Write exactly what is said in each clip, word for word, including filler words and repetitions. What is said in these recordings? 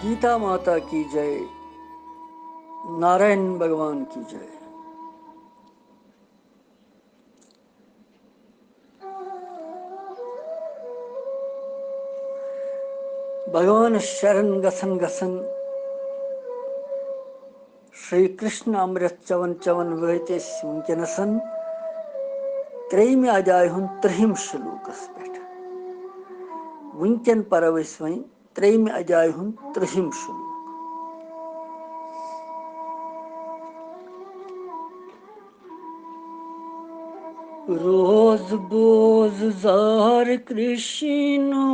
گیتا ماتا کی J, Narayan بھگوان کی J. بھگوانس شرن گژھن گژھن، شری کرشن امرت چون چون وٲتۍ أسۍ وٕنکیٚنس ترٛیٚیِمہِ ادیایہِ ہُنٛد ترٛہِم شلوکس پٮ۪ٹھ۔ وٕنکیٚن پرو أسۍ وۄنۍ ترٛیٚیِمہِ ادیایہِ ہُنٛد ترٛہِم شلوک۔ روز بوز زار کرشنو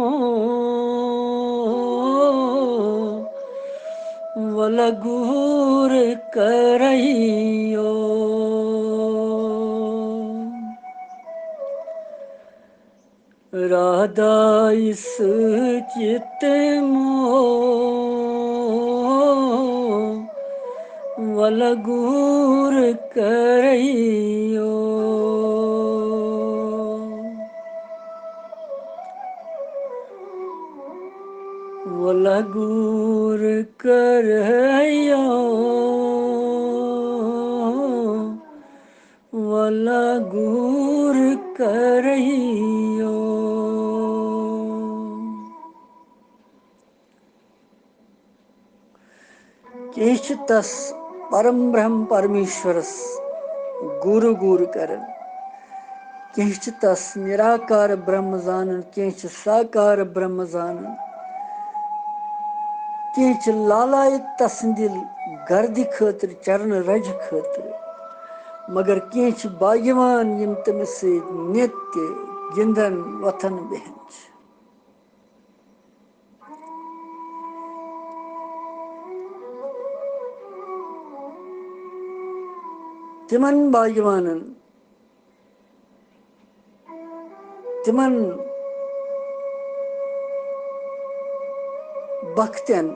ولگور کرہیو۔ رادھا اس چت مو ولگور کرہیو۔ ولگور کرہیو۔ ولگور کرہیو۔ کینٛہہ چھِ تس پرم برہم پرمیشورس گورٕ گورٕ کران، کینٛہہ چھِ تس نراکار برہم زانان، کینٛہہ چھِ ساکار برہم زانان، کینٛہہ چھِ لالایت تسٕنٛدِ گردِ خٲطرٕ، چرن رجہِ خٲطرٕ، مگر کینٛہہ چھِ باگیوان، یِم تٔمِس سۭتۍ نِتہِ گِنٛدان، وۄتھان، بیٚہان چھِ۔ تِمن باگیوانن، تِمن بختن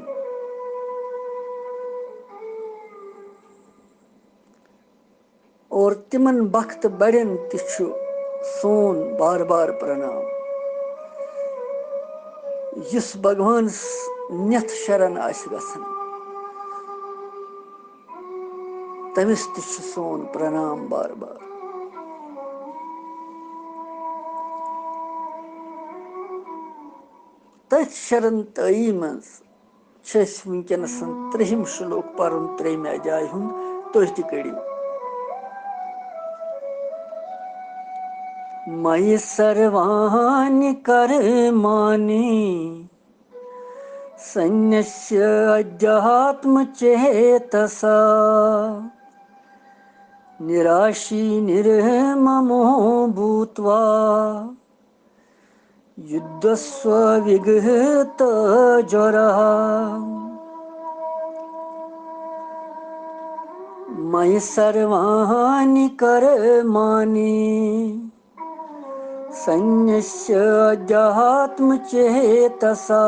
اور تِمن بخت بڑٮ۪ن تہِ چھُ سون بار بار پرنام۔ یُس بھگوانس نِتھ شرن آسہِ گژھان، تٔمِس تہِ چھُ سون پرنام بار بار۔ تٔتھۍ شرن تٲیی منٛز چھِ أسۍ وٕنکیٚنَس ترٛہِم شلوک پَرُن، ترٛیٚیِمہِ ادیایہِ ہُنٛد۔ تُہۍ تہِ کٔرِو۔ مَیہِ سَروانہِ کَرمانہِ سَنیَسیہ ادھیاتمہ چیتسا نِراشی نِرمَمو بھوٗتوا یُدھسو وِگتاجورا۔ مَیہِ سَروانہِ کَرمانہِ سَنیَسیہ ادھیاتمہ چیتسا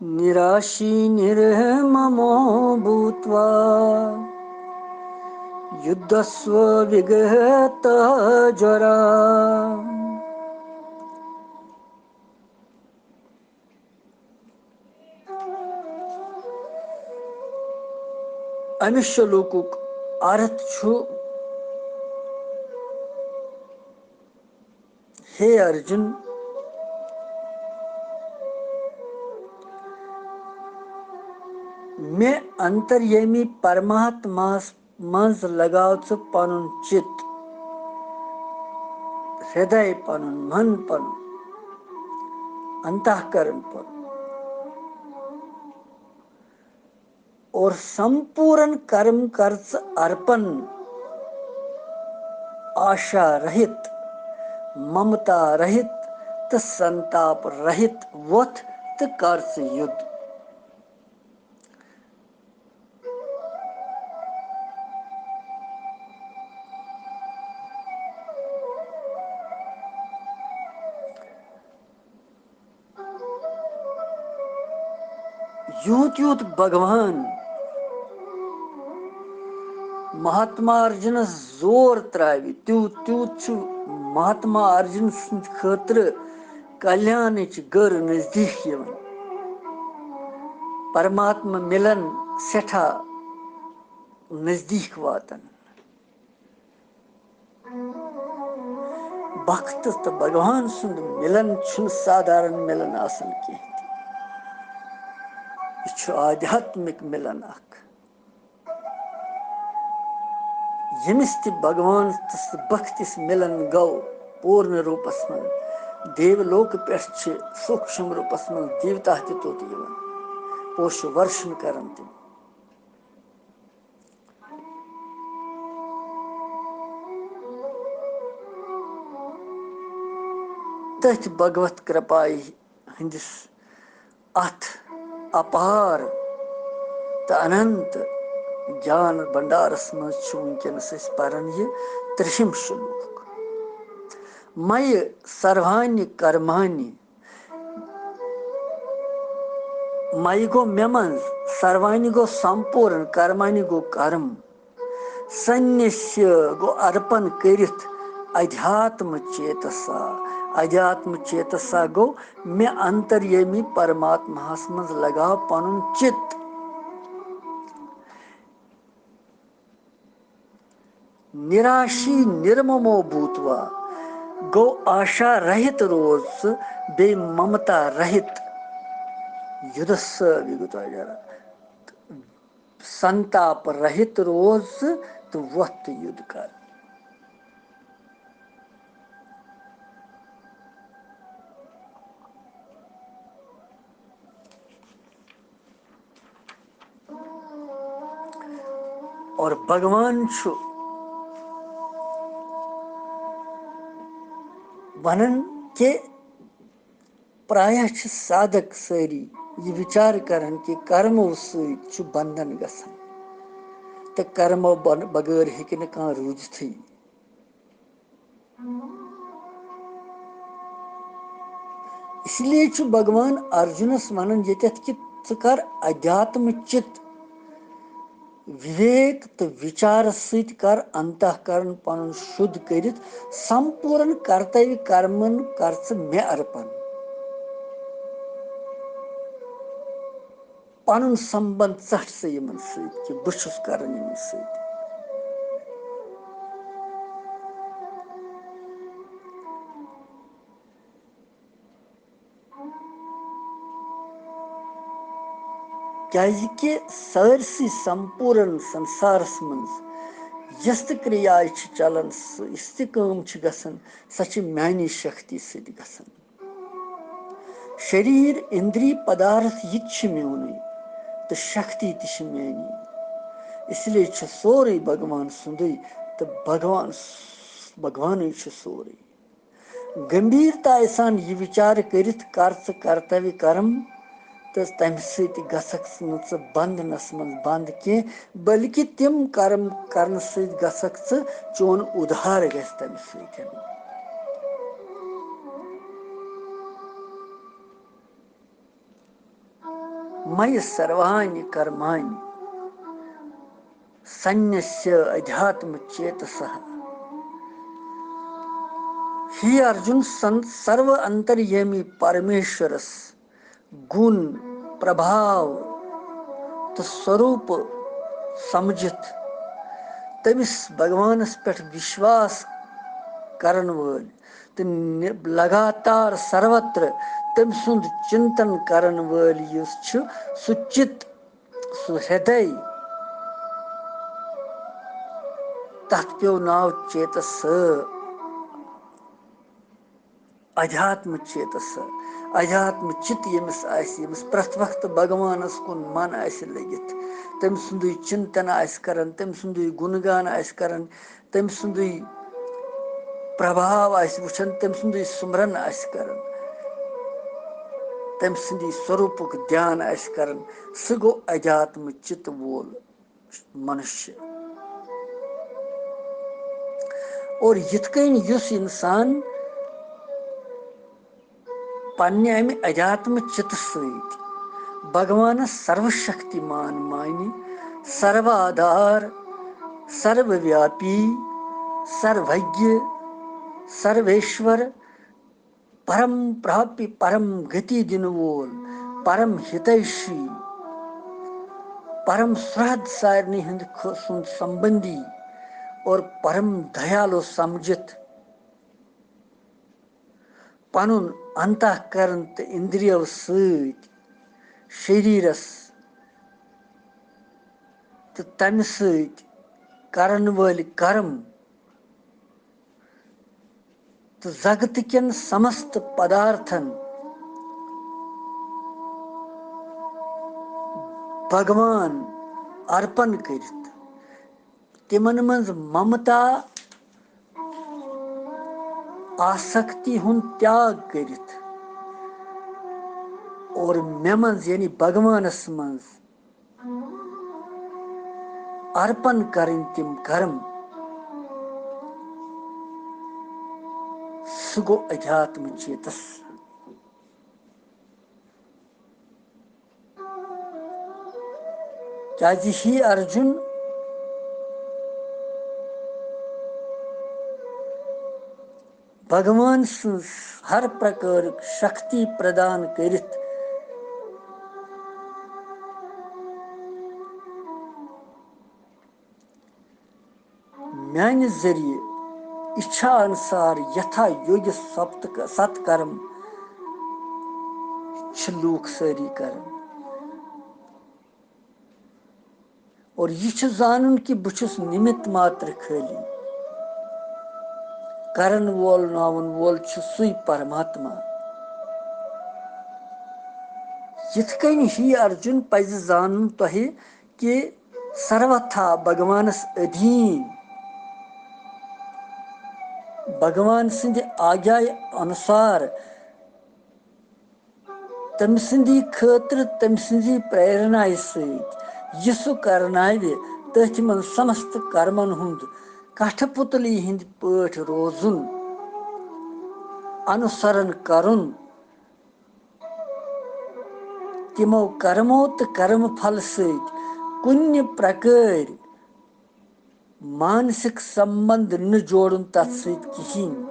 نِراشی نِرمَمو بھوٗتوا یُدھسو وِگتاجورا۔ اَمہِ شلوکُک ارتھ چھُ، ہے ارجُن، مےٚ انتریٲمی پرماتماہس منٛز لگاو ژٕ پنُن چِت، ہردے پنُن، من پنُن، انتہ کرن پنُن۔ اور سمپورن کرم کر ژٕ ارپن، آشا رہِت، ممتا رہِت تہٕ سنتاپ رہِت وۄتھ تہٕ کر ژٕ یُدھ۔ یوٗت یوٗت بھگوان مہاتما ارجُنس زور تراوِ، تیوٗت تیوٗت چھُ مہاتما ارجُن سٕنٛدِ خٲطرٕ کلیانٕچ گٔر نزدیٖک یِوان۔ پرماتما مِلن سٮ۪ٹھاہ نزدیٖک واتان۔ بخت تہٕ بھگوان سُنٛد مِلن چھُنہٕ سادھارن مِلن آسان کینٛہہ تہِ۔ یہِ چھُ آدھیاتمک مِلن اکھ۔ ییٚمِس تہِ بھگوان تہٕ بختِس مِلن گوٚو پوٗرنہٕ روٗپس منٛز، دیو لوکہٕ پٮ۪ٹھ چھِ سوٗکشم روٗپس منٛز دیوتا تہِ توٚت یِوان، پوشہٕ ورشن کران تِم۔ تٔتھۍ بھگوت کرپایہِ ہٕنٛدِس اتھ اپار تہٕ اننت گیان بھنڈارس منٛز چھُ وٕنکیٚنس أسۍ پران یہِ ترٛہِم شلوک۔ مَیہِ سروانہِ کرمانہِ، مَیہِ گوٚو مےٚ منٛز، سروانہِ گوٚو سمپوٗرن، کرمانہِ گوٚو کرم۔ سنیسیہ گوٚو ارپن کٔرِتھ ادھیاتم چیتسا۔ ادھیاتم چیتسا گوٚو مےٚ انتریٲمی پرماتماہس منٛز لگاو پنُن چِت۔ نِراشی نِرممو بھوٗتوا گوٚو آشا رہِت روز ژٕ، بیٚیہِ ممتا رہِت۔ یُدھس سۭتۍ گوٚو تۄہہِ سنتاپ رہِت روز ژٕ تہٕ وۄتھ تہٕ یُدھ کر۔ اور بھگوان چھُ ونان کہِ پرایہ چھِ سادھک سٲری یہِ وِچار کران کہِ کرمو سۭتۍ چھُ بندھن گژھان تہٕ کرمو بن-، بغٲر ہیٚکہِ نہٕ کانٛہہ روٗزِتھٕے۔ اس لیے چھُ بھگوان ارجُنس ونان ییٚتٮ۪تھ کہِ ژٕ کر ادھیاتم چِت، وِویک تہٕ وِچارس سۭتۍ کر انتہ کرن پنُن شُد کٔرِتھ، سمپوٗرن کرتویہ کرمن کر ژٕ مےٚ ارپن۔ پنُن سمبند ژٹھ سا یِمن سۭتۍ کہِ بہٕ چھُس کران یِمن سۭتۍ۔ کیازِ کہِ سٲرسٕے سمپوٗرن سنسارس منٛز یۄس تہِ کریا چھِ چلان، سُہ یُس تہِ کٲم چھِ گژھان، سۄ چھِ میانی شکتی سۭتۍ گژھان۔ شریر، اندری، پدارتھ، یہِ تہِ چھُ میونُے تہٕ شکتی تہِ چھِ میٲنی۔ اس لیے چھُ سورُے بھگوان سُنٛدُے تہٕ بھگوان س-، بھگوانٕے چھُ سورُے۔ گمبھیرتایہِ سان یہِ وِچار کٔرِتھ کر ژٕ کرتویہ کرم تہٕ تمہِ سۭتۍ گژھکھ نہٕ ژٕ بندنس منٛز بند کینٛہہ، بلکہِ تِم کرم کرنہٕ سۭتۍ گژھکھ ژٕ، چون اُدھار گژھِ تمہِ سۭتۍ۔ مَیہِ سروانہِ کرمانہِ سنیسیہ ادھیاتم چیتسہ۔ ہے ارجُن، سن-، سرو انتریٲمی پرمیشورس گُن، پربھاو تہٕ سوروٗپ سمجھِتھ، تٔمِس بھگوانس پٮ۪ٹھ وشواس کرن وٲلۍ تہٕ نِ-، لگاتار سروتر تٔمۍ سُنٛد چنتن کرن وٲلۍ یُس چھُ، سُہ چِت، سُہ ہرٛدے، تتھ پیوٚو ناو چیتس۔ ادھیاتم چیتس، ادھیاتم چِت ییٚمِس آسہِ، ییٚمِس پرٛٮ۪تھ وقتہٕ بھگوانس کُن من آسہِ لٔگِتھ، تٔمۍ سُنٛدُے چِنتن آسہِ کران، تٔمۍ سُنٛدُے گُن گان آسہِ کران، تٔمۍ سُنٛدُے پرٛبھاو آسہِ وٕچھان، تٔمۍ سُنٛدُے سُمرن آسہِ کران، تٔمۍ سٕنٛدی سوروٗپُک دھیان آسہِ کران، سُہ گوٚو ادھیاتم چِت وول منشیہ۔ اور یِتھ کٔنۍ یُس انسان پننہِ امہِ ادھیاتم چِتہٕ سۭتۍ بھگوانس سروشکتیمان مانہِ، سروادھار، سرویاپی، سروگیہ، سرویشور، پرم پراپی، پرم گتی دِنہٕ وول، پرم ہتیشی، پرم سرحد سارنٕے ہٕنٛدِ خۄ-، سُنٛد سمبندی اور پرم دیالو سمجھِتھ پنُن انتہ کرن تہٕ اندریو سۭتۍ شریرس تہٕ تمہِ سۭتۍ کرن وٲلۍ کرم تہٕ زگتہٕ کٮ۪ن سمست پدارتھن بھگوان ارپن کٔرِتھ، تِمن منٛز ممتا، آسکتی ہُنٛد تیاگ کٔرِتھ اور مےٚ منٛز، یعنی بھگوانس منٛز، ارپن کرٕنۍ تِم کرم، سُہ گوٚو ادھیاتم چیتس۔ کیازِ ہی ارجُن، بھگوان سٕنٛز ہر پرکارٕک شکتی پردان کٔرِتھ میانہِ ذٔریعہٕ اِچھا انُسار یتھا یوگی سپت-، ستکرم چھِ لوٗکھ سٲری کران۔ اور یہِ چھُ زانُن کہِ بہٕ چھُس نِمِت ماتر خٲلی۔ کرن وول، ناوُن وول چھُ سُے پرماتما۔ یِتھ کٔنۍ ہی ارجُن پزِ زانُن تۄہہِ کہِ سروتھا بھگوانس ادھیٖن، بھگوان سٕنٛدِ آگیایہِ انُسار تٔمۍ سٕنٛدی خٲطرٕ، تٔمۍ سٕنٛزی پریرنایہِ سۭتۍ یہِ سُہ کرناوِ، تٔتھۍ منٛز سمست کرمن ہُنٛد کٹھ پُتلی ہٕنٛدۍ پٲٹھۍ روزُن، انُسرن کرُن، تِمو کرمو تہٕ کرم پھل سۭتۍ کُنہِ پرکٲرۍ مانسک سمبند نہٕ جوڑُن تتھ سۭتۍ کِہیٖنۍ۔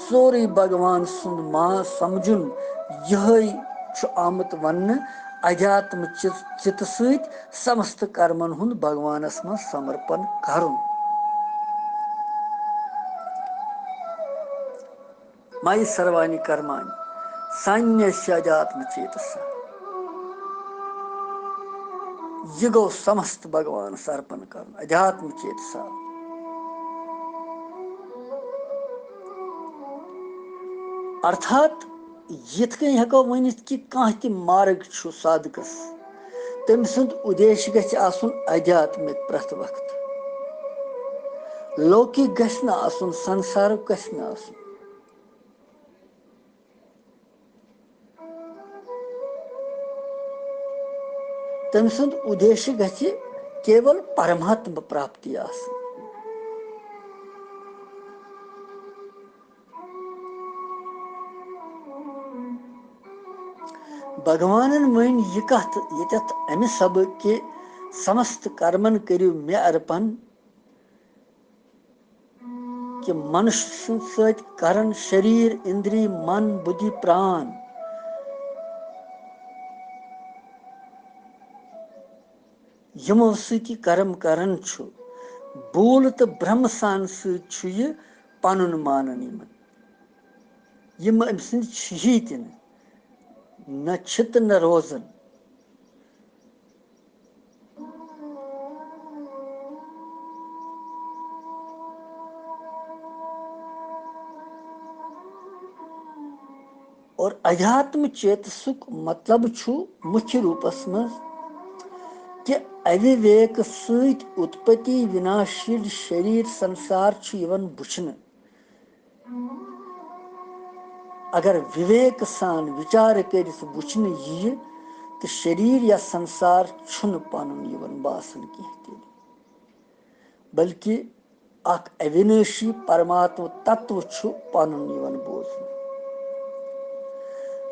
سورُے بھگوان سُنٛد ما سمجھُن، یِہوٚے چھُ آمُت وننہٕ، ادھیاتم چِت-، چِتہٕ سۭتۍ سمست کرمن ہُنٛد بھگوانس منٛز سمرپن کرُن۔ مَیہِ سروانی کرمانی سانیہ سیادیاتم چیتسا۔ یہِ گوٚو سمست بھگوانس ارپن کرُن، ادھیاتم چیتسا۔ ارتھات یِتھ کٔنۍ ہٮ۪کو ؤنِتھ کہِ کانٛہہ تہِ مارگ چھُ سادھکس، تٔمۍ سُنٛد اُدیش گژھِ آسُن ادھیاتمک پرٛٮ۪تھ وقتہٕ۔ لوکِک گژھِ نہٕ آسُن، سنسارُک گژھِ نہٕ آسُن۔ تٔمۍ سُنٛد اُدیشہِ گژھِ کیول پرماتم پراپتی آسٕنۍ۔ بھگوانن ؤنۍ یہِ کتھ ییٚتٮ۪تھ امہِ سبہٕ کہِ سمست کرمن کٔرِو مےٚ ارپن، کہِ منش سٕنٛدۍ سۭتۍ کرن شریر، اندری، من، بدھی، پران، یِمو سۭتۍ یہِ کرم کران چھُ، بھول تہٕ برٛھمہٕ سان سۭتۍ چھُ یہِ پنُن مانان یِمن۔ یِم أمۍ سٕنٛدۍ چھِی تہِ نہٕ، نہ چھِ تہٕ نہ روزن۔ اور ادھیاتم چیتسُک مطلب چھُ مُکھیہ روٗپس منٛز کہِ اوِویک سۭتۍ اُتپتی وِناش ییٚلہِ شریر سنسار چھُ یِوان وٕچھنہٕ۔ اگر وِویک سان وِچار کٔرِتھ وٕچھنہٕ یِیہِ تہٕ شریر یا سنسار چھُنہٕ پنُن یِوان باسان کینٛہہ تیٚلہِ، بلکہِ اکھ اوِنٲشی پرماتم تتو چھُ پنُن یِوان بوزنہٕ۔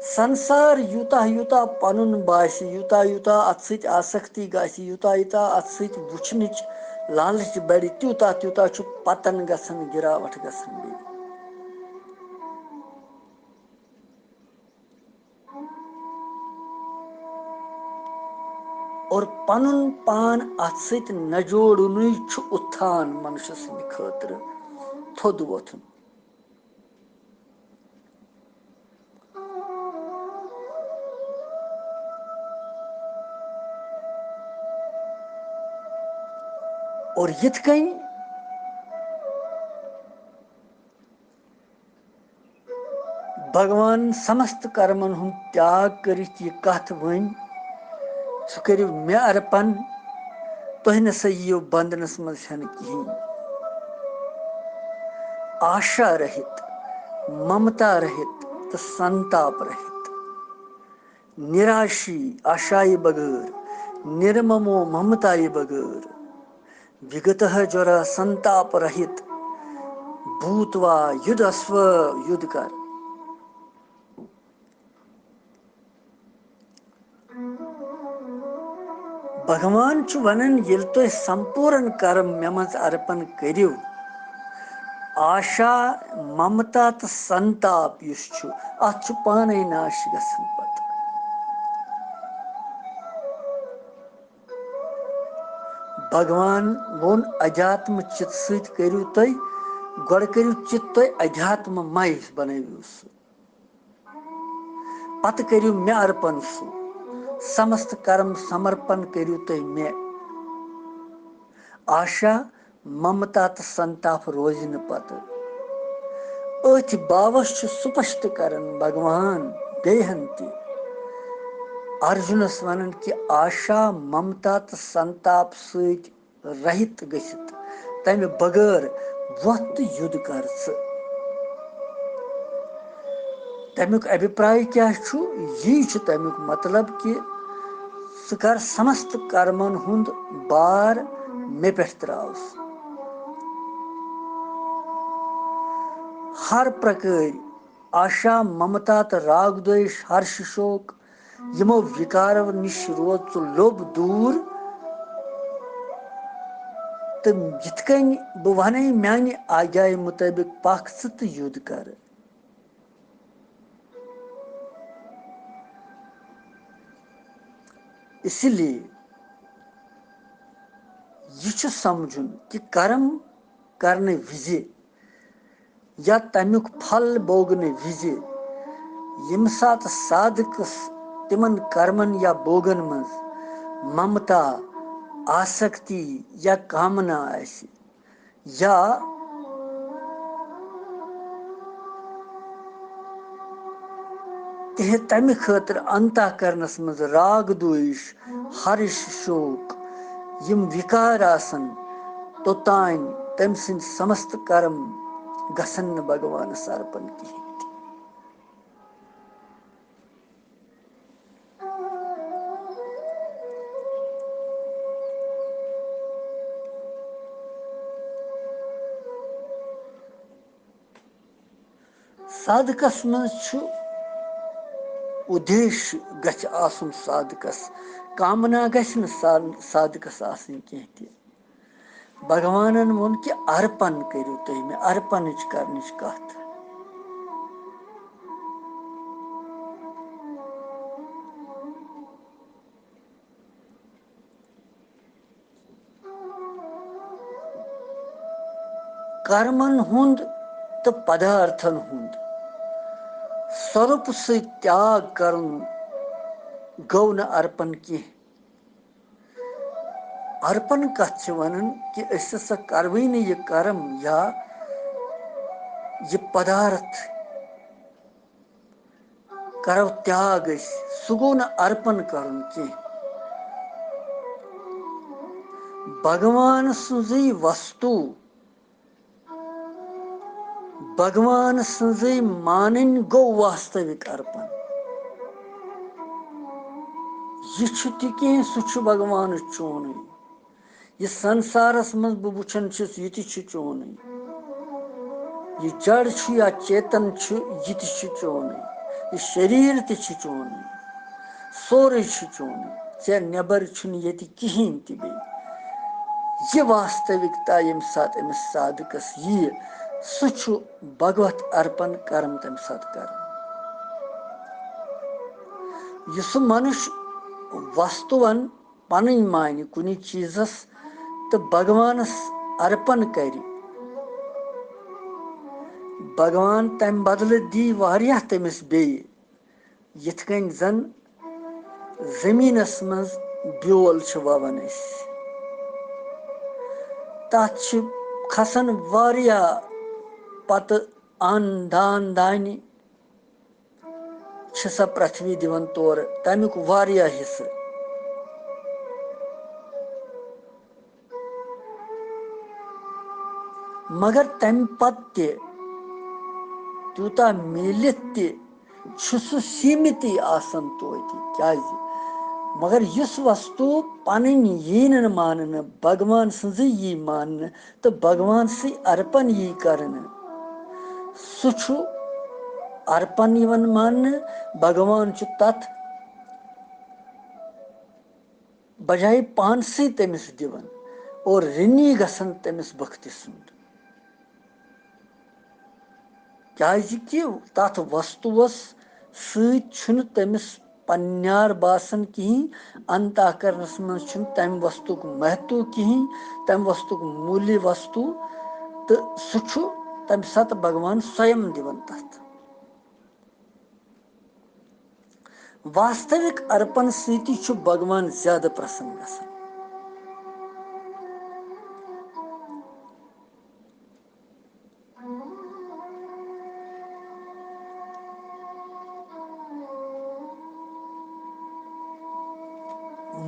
سنسار یوٗتاہ یوٗتاہ پنُن باسہِ، یوٗتاہ یوٗتاہ اتھ سۭتۍ آسکتی گژھِ، یوٗتاہ یوٗتاہ اتھ سۭتۍ وٕچھنٕچ لالچ بڑِ، تیوٗتاہ تیوٗتاہ چھُ پتن گژھان، گراوٹھ گژھان بیٚیہِ۔ اور پنُن پان اتھ سۭتۍ نہ جوڑنُے چھُ اُتھان منشہٕ سٕنٛدِ خٲطرٕ تھوٚد وۄتھُن۔ اور یِتھ کٔنۍ بھگوان سمست کرمن ہُنٛد تیاگ کٔرِتھ یہِ کتھ ؤنۍ، سُہ کٔرِو مےٚ ارپن، تُہۍ نہ سا یِیِو بندنس منٛز ہٮ۪نہٕ کِہیٖنۍ۔ آشا رہِت، ممتا رہِت تہٕ سنتاپ رہِت۔ نِراشی آشایہِ بغٲر، نِرممو ممتایہِ بغٲر۔ وِگتہ جرا سنتاپ رہِت، بھوتوا یُدھسو یُدھ کر۔ بھگوان چھُ ونان، ییٚلہِ تُہۍ سمپوٗرن کرم مےٚ منٛز ارپن کٔرِو، آشا، ممتا تہٕ سنتاپ یُس چھُ، اتھ چھُ پانے ناش گژھان پتہٕ۔ بھگوان ووٚن، ادھیاتم چِت سۭتۍ کٔرِو تُہۍ، گۄڈٕ کٔرِو چِت تُہۍ ادھیاتم مے بنٲوِو سُہ، پتہٕ کٔرِو مےٚ ارپن سُہ، سمست کرم سمرپن کٔرِو تُہۍ مےٚ۔ آشا، ممتا تہٕ سنتاپ روزِ نہٕ پتہٕ۔ أتھۍ باوس چھُ سپشٹ کران بھگوان بیٚیہِ ہن تہِ ارجُنس ونان کہِ آشا، ممتا تہٕ سنتاپ سۭتۍ رہِت گٔژھِتھ، تمہِ بغٲر وۄتھ تہٕ یُدھ کر ژٕ۔ تمیُک ابھیپراے کیاہ چھُ؟ یی چھُ تمیُک مطلب کہِ ژٕ کر سمست کرمن ہُنٛد بار مےٚ پٮ۪ٹھ تراو۔ ہر پرکٲرۍ آشا، ممتا تہٕ راگ دویش، ہرش، شوک، یِمو وِکارو نِش روز ژٕ لوٚب دوٗر۔ تہٕ یِتھ کٔنۍ بہٕ وَنَے، میانہِ آگیایہِ مُطٲبِق پَکھ ژٕ تہٕ یُدھ کر۔ اسی لیے یہِ چھُ سمجھُن کہِ کرم کرنہٕ وِزِ یا تمیُک پھل بوگنہٕ وِزِ، ییٚمہِ ساتہٕ صادقس تِمن کرمن یا بوگن منٛز ممتا، آسکتی یا کامنا آسہِ، یا تہِ-، تمہِ خٲطرٕ انتہ کرنس منٛز راگ دویش، ہرش، شوک، یِم وِکار آسن، توٚتام تٔمۍ سٕنٛدۍ سمست کرم گژھن نہٕ بھگوانس ارپن کِہیٖنۍ تہِ۔ صادقس منٛز چھُ اُدیش گژھِ آسُن صادقس، کامنا گژھِ نہٕ سا-، صادقس آسٕنۍ کینٛہہ تہِ۔ بھگوانن ووٚن کہِ ارپن کٔرِو تُہۍ مےٚ، ارپنٕچ کرنٕچ کتھ۔ کرمن ہُنٛد تہٕ پدارتھن ہُنٛد سۄرُپ سۭتۍ تیاگ کرُن گوٚو نہٕ ارپن کینٛہہ۔ ارپن کتھ چھِ ونان کہِ أسۍ ہسا کروٕے نہٕ یہِ کرم یا یہِ پدارتھ کرو تیاگ أسۍ، سُہ گوٚو نہٕ ارپن کرُن کینٛہہ۔ بھگوان سٕنٛزٕے وستو، بھگوان سٕنٛزٕے مانٕنۍ گوٚو واستوِک ارپن۔ یہِ چھُ تہِ کینٛہہ، سُہ چھُ بھگوانس چونٕے۔ یہِ سنسارس منٛز بہٕ وٕچھان چھُس، یہِ تہِ چھُ چونٕے۔ یہِ جڑ چھُ یا چیتن چھُ، یہِ تہِ چھُ چونٕے۔ یہِ شریٖر تہِ چھُ چونٕے۔ سورُے چھُ چونٕے۔ ژےٚ نٮ۪بر چھُنہٕ ییٚتہِ کِہیٖنۍ تہِ بیٚیہِ۔ یہِ واستوِکتا ییٚمہِ ساتہٕ أمِس صادقس یِیہِ، سُہ چھُ بھگوت ارپن کرم تَمہِ ساتہٕ کران۔ یہِ سُہ منُش وستُون پنٕنۍ مانہِ کُنہِ چیٖزس تہٕ بھگوانس ارپن کرِ، بھگوان تمہِ بدلہٕ دی واریاہ تٔمِس بیٚیہِ۔ یِتھ کٔنۍ زن زٔمیٖنس منٛز بیول چھِ وَوان أسۍ، تَتھ چھِ کھسان واریاہ، پتہٕ اَن دان دانہِ چھِ سۄ پرٛتھوی دِوان تورٕ، تَمیُک واریاہ حصہٕ۔ مگر تَمہِ پتہٕ تہِ تیوٗتاہ میٖلِتھ تہِ چھُ سُہ سیٖمِتٕے آسان توتہِ۔ کیٛازِ؟ مگر یُس وستو پنٕنۍ یی نہٕ ماننہٕ، بھگوان سٕنٛزٕے یی ماننہٕ تہٕ بھگوان سٕے ارپن یی کرنہٕ، سُہ چھُ ارپن یِوان ماننہٕ۔ بھگوان چھُ تتھ بجایہِ پانسٕے تٔمِس دِوان اور رِنی گژھان تٔمِس بختی سُنٛد۔ کیٛازِ کہِ تَتھ وستُوَس سۭتۍ چھُنہٕ تٔمِس پننیار باسان کِہیٖنۍ، انتہ کرنس منٛز چھُنہٕ تَمہِ وستُک مہتو کِہیٖنۍ، تَمہِ وستُک موٗلہِ وستو، تہٕ سُہ چھُ تَمہِ ساتہٕ بھگوان سویم دِوان تَتھ۔ واستوِک ارپن سۭتی چھُ بھگوان زیادٕ پرسن گژھان۔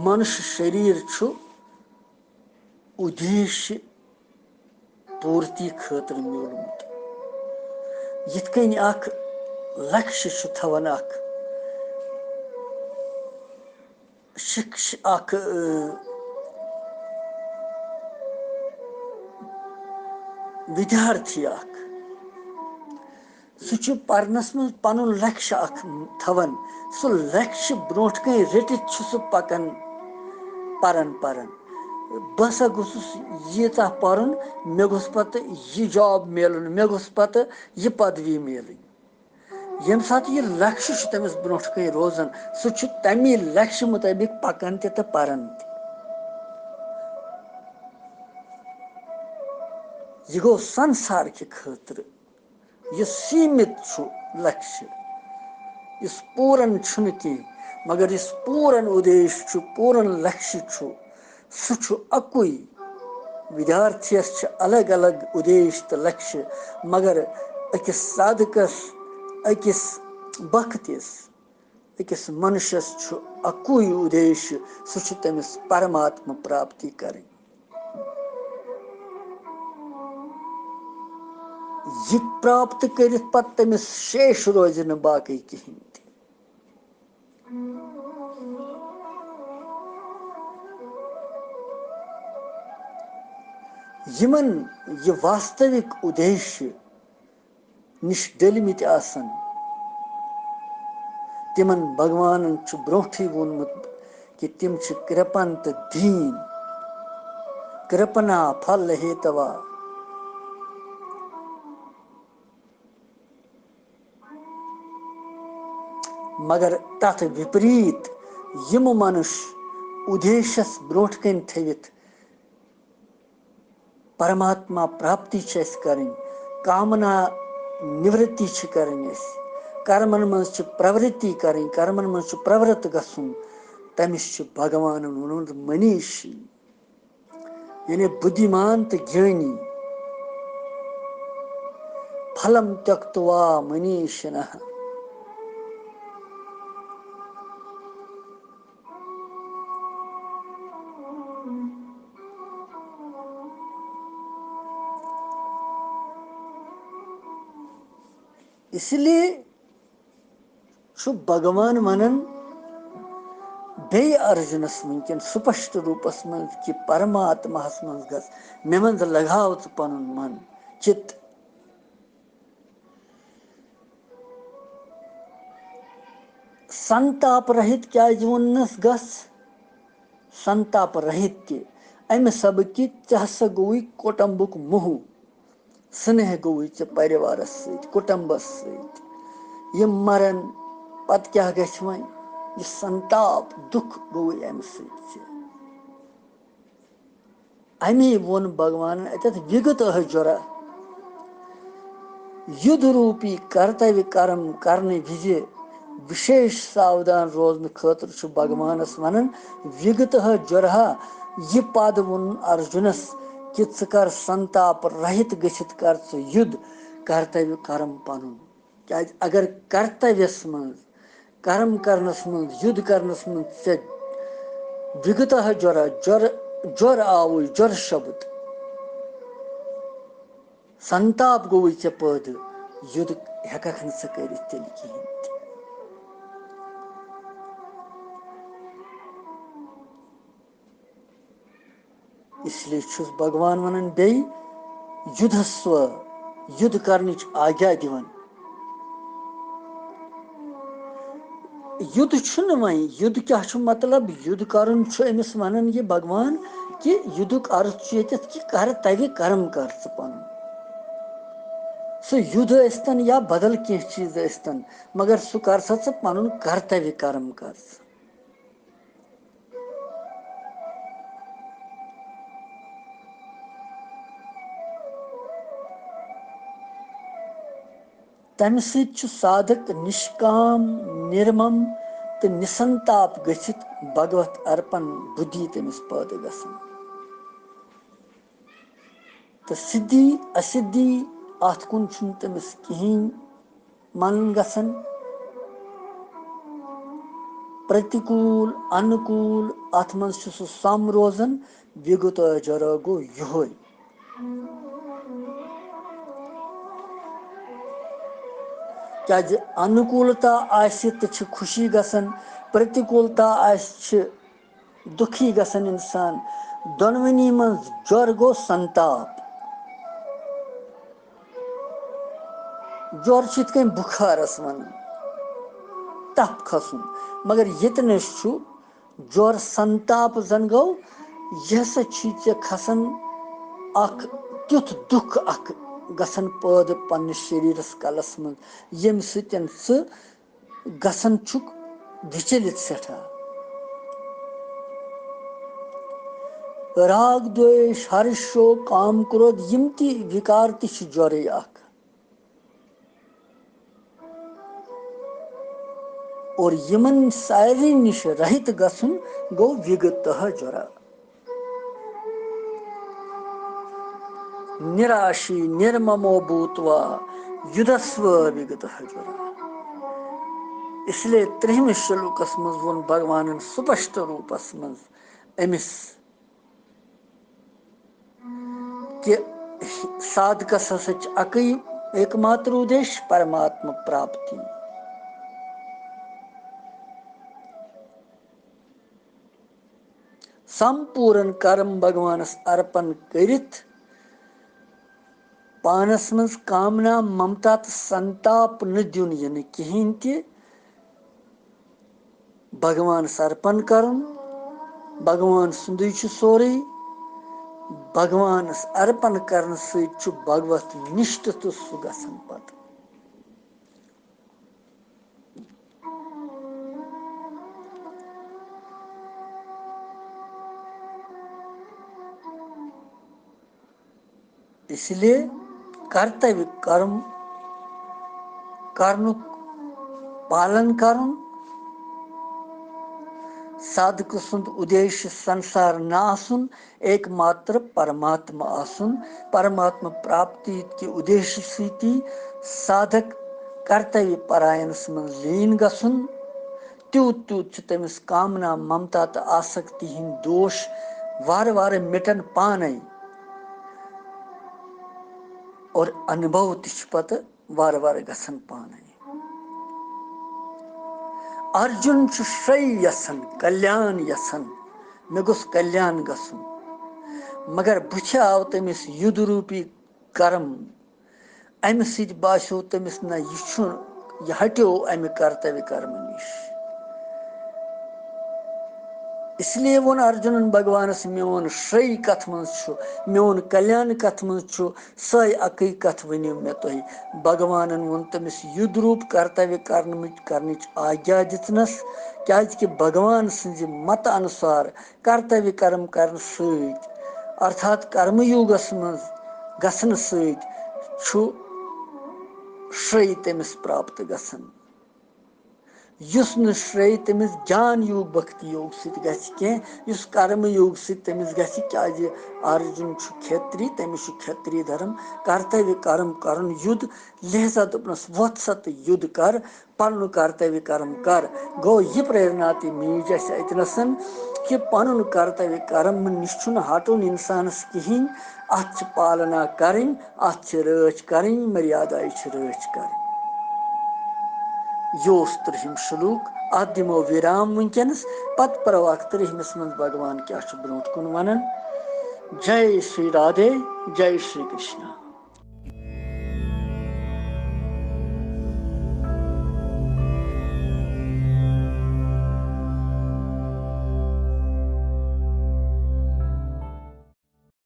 منش شریر چھُ ادیش پورتی خٲطرٕ میوٗلمُت۔ یِتھ کٔنۍ اکھ لکشہِ چھُ تھاوان اکھ شِکش-، اکھ، ٲ، ودیارتھی اکھ۔ سُہ چھُ پرنس منٛز پنُن لکشہِ اکھ تھاوان۔ سُہ لکشہِ برونٛٹھ کَنۍ رٔٹِتھ چھُ سُہ پکان، پران، پران۔ بہٕ ہسا گوٚژھُس ییٖژاہ پرُن، مےٚ گوٚژھ پتہٕ یہِ job میلُن، مےٚ گوٚژھ پتہٕ یہِ پدوی میلٕنۍ۔ ییٚمہِ ساتہٕ یہِ لکشہِ چھُ تٔمِس برونٛٹھ کَنۍ روزان، سُہ چھُ تَمی لکشہِ مُطٲبِق پَکان تہِ تہٕ پَران تہِ۔ یہِ گوٚو سنسار کہِ خٲطرٕ، یہِ سیٖمِت چھُ لکشہِ، یُس پوٗرن چھُنہٕ کینٛہہ، مگر یُس پوٗرن اُدیش چھُ، پوٗرن لکشہِ چھُ، سُہ چھُ اَکُے۔ ودیارتھیَس چھِ الگ الگ اُدیش تہٕ لکشہِ، مگر أکِس سادھکَس، أکِس بھکتِس، أکِس منشَس چھُ اَکُے اُدیش، سُہ چھُ تٔمِس پرماتما پراپتی کَرٕنۍ۔ یہِ پراپت کٔرِتھ پتہٕ تٔمِس شیش روزِ نہٕ باقٕے کِہیٖنۍ تہِ۔ یِمن یہِ واستوِک اُدیشہِ نِش ڈٔلمٕتۍ آسن، تِمن بھگوانن چھُ برونٛٹھٕے ووٚنمُت کہِ تِم چھِ کرپن تہٕ دیٖن، کرپنا پھل ہیتوا۔ مگر تتھ وِپریٖت یِم منُش اُدیشس برونٛٹھ کَنۍ تھٲوِتھ پرماتما پراپتی چھِ اَسہِ کَرٕنۍ، کامنا نِورتی چھِ کَرٕنۍ اَسہِ، کرمن منٛز چھِ پرورتی کَرٕنۍ، کرمن منٛز چھُ پرورت گژھُن، تٔمِس چھُ بھگوانن ووٚنمُت منیشی۔ یعنی بُدھیٖمان تہٕ گیانی۔ پھلم تیکتوا منیشنہ۔ اس لیے چھُ بھگوان ونان بیٚیہِ ارجُنس وٕنکیٚن سپشٹ روٗپس منٛز کہِ پرماتماہس منٛز گژھ، مےٚ منٛز لگاو ژٕ پنُن من، چِت۔ سنتاپ رہِت کیازِ ووٚننس گژھ؟ سنتاپ رہِت تہِ امہِ سبہٕ کہِ ژےٚ ہسا گوٚوُے کُٹمبُک موہ۔ سنیہ گوٚوُے ژےٚ پریوارس سۭتۍ، کُٹمبس سۭتۍ۔ یِم مرن، پتہٕ کیٛاہ گژھِ وۄنۍ؟ یہِ سنتاپ، دُکھ گوٚوُے امہِ سۭتۍ ژےٚ۔ اَمی ووٚن بھگوانن اَتٮ۪تھ وِگتہٕ جُرا۔ یُدھ روٗپی کرتویہ کرم کرنہٕ وِزِ وِشیش ساودھان روزنہٕ خٲطرٕ چھُ بھگوانس وَنان، وِگتہٕ جُرا۔ یہِ پد ووٚن ارجُنس کہِ ژٕ کر سنتاپ رہِت گٔژھِتھ کر ژٕ یُدھ کرتویہ کرم پنُن۔ کیازِ اگر کرتویس منٛز، کرم کرنس منٛز، یُدھ کرنس منٛز ژےٚ وِگتہٕ جُرا، جُر، جُر آوُے، جُر شبد، سنتاپ گوٚوُے ژےٚ پٲدٕ، یُدھ ہٮ۪ککھ نہٕ ژٕ کٔرِتھ تیٚلہِ کِہینۍ تہِ۔ اس لیے چھُس بھگوان ونان بیٚیہِ، یُدھس سُہ یُدھ کرنٕچ آگیا دِوان۔ یُدھ چھُنہٕ وۄنۍ، یُدھ کیٛاہ چھُ مطلب؟ یُدھ کرُن چھُ أمِس ونان یہِ بھگوان کہِ یُدھُک عرض چھُ ییٚتٮ۪تھ کہِ کرتویہ کرم کر ژٕ پنُن۔ سُہ یُدھ ٲسۍتن یا بدل کینٛہہ چیٖز ٲسۍتن، مگر سُہ کر سا ژٕ پنُن کرتویہ کرم کر ژٕ۔ تَمہِ سۭتۍ چھُ سادھک نِشکام، نِرمم تہٕ نِسنتاپ گٔژھِتھ بھگوت ارپن بُدھی تٔمِس پٲدٕ گژھان۔ تہٕ سِدھی اَسِدھی اَتھ کُن چھُنہٕ تٔمِس کِہیٖنۍ من گژھان۔ پرتیکول، انوکول، اَتھ منٛز چھُ سُہ سَم روزان۔ وِگتہٕ جُرا گوٚو یِہوٚے۔ کیٛازِ انوکولتا آسہِ تہٕ چھِ خوشی گژھان، پرتیکولتا آسہِ چھِ دُکھی گژھان اِنسان۔ دۄنوٕنی منٛز جُر گوٚو سنتاپ۔ جُر چھِ یِتھ کٔنۍ بُخارَس وَنان، تَپھ کھسُن۔ مگر ییٚتہِ نَس چھُ جُر سنتاپ زَن گوٚو، یہِ ہسا چھُے ژےٚ کھسان اکھ تیُتھ دُکھ اکھ گژھان پٲدٕ پننِس شریرس کلس منٛز، ییٚمہِ سۭتۍ ژٕ گژھان چھُکھ وِچلِت سٮ۪ٹھاہ۔ راگ دویش ہرش شوک کام کرودھ، یِم تہِ وِکار تہِ چھِ جُرٕے اکھ۔ اور یِمن سارنٕے نِش رہِت گژھُن گوٚو وِگتہٕ جُرا۔ نِراشی نِرممو بھوٗتوا یُدھسوا وِگتہٕ جُرا۔ اس لیے ترٛہمِس شلوکس منٛز ووٚن بھگوانن سپشٹ روٗپس منٛز أمِس کہِ سادھکس ہسا چھِ اکٕے ایک ماتر اُدیش پرماتما پراپتی۔ سمپوٗرن کرم بھگوانس ارپن کٔرِتھ پانس منٛز کامنا، ممتا تہٕ سنتاپ نہٕ دیُن یِنہٕ کِہینۍ تہِ۔ بھگوانس ارپن کرُن، بھگوان سُندُے چھُ سورُے۔ بھگوانس ارپن کرنہٕ سۭتۍ چھُ بھگوت نِشٹہٕ تہٕ سُہ گژھان پتہٕ۔ اس لیے کرتویہ کرم کرنُک پالن کرُن، سادھکہٕ سُنٛد اُدیش سنسار نہٕ آسُن، ایک ماتر پرماتما آسُن۔ پرماتما پراپتی کہِ اُدیش سۭتی سادھک کرتویہ پراینس منٛز لیٖن گژھُن۔ تیوٗت تیوٗت چھُ تٔمِس کامنا، ممتا تہٕ آسکتی ہٕنٛدۍ دوش وارٕ وارٕ مِٹان پانے۔ اور انوبھو تہِ چھُ پتہٕ وارٕ وارٕ گژھان پانے۔ ارجُن چھُ شرٛے یژھان، کلیان یژھان، مےٚ گوٚژھ کلیان گژھُن۔ مگر بُتھِ آو تٔمِس یُدھ روٗپی کرم۔ امہِ سۭتۍ باسیو تٔمِس، نہ، یہِ چھُ، یہِ ہٹیو امہِ کرتویہ کرمہٕ نِش۔ اس لیے ووٚن ارجُنن بھگوانس، میون شرٛے کتھ منٛز چھُ، میون کلیان کتھ منٛز چھُ، سۄے اکٕے کتھ ؤنِو مےٚ تُہۍ۔ بھگوانن ووٚن تٔمِس یُدھ روٗپ کرتویہ کرنٕچ، کرنٕچ آگیا دِژنس، کیازِ کہِ بھگوان سٕنزِ متہٕ انُسار کرتویہ کرم کرنہٕ سۭتۍ ارتھات کرمہٕ یوگس منٛز گژھنہٕ سۭتۍ چھُ شرٛے تٔمِس پراپت گژھان، یُس نہٕ شرٛے تٔمِس گیان یوگ بھکتی یوگ سۭتۍ گژھِ کینٛہہ، یُس کرمہٕ یوگ سۭتۍ تٔمِس گژھِ، کیازِ ارجُن چھُ کھیتری، تٔمِس چھُ کھیتری دھرم، کرتویہ کرم کرُن یُد، لہذا دوٚپنس، وۄتھ سا تہٕ یُد کر، پنُن کرتویہ کرم کر۔ گوٚو، یہِ پریرنا تہِ میٖج اَسہِ اَتہِ نَسَن کہِ پنُن کرتویہ کرم نِش چھُنہٕ ہٹُن اِنسانَس کِہیٖنۍ۔ اَتھ چھِ پالنا کَرٕنۍ، اَتھ چھِ رٲچھ کَرٕنۍ، مریادایہِ چھِ رٲچھ کَرٕنۍ۔ یہِ اوس ترٛہِم شلوک۔ اَتھ دِمو وِرام وٕنکیٚنَس، پَتہٕ پَرو اَکھ ترٛہمِس منٛز بھگوان کیٛاہ چھُ برونٛٹھ کُن وَنان۔ جے شری رادھے، جے شری کرشنا۔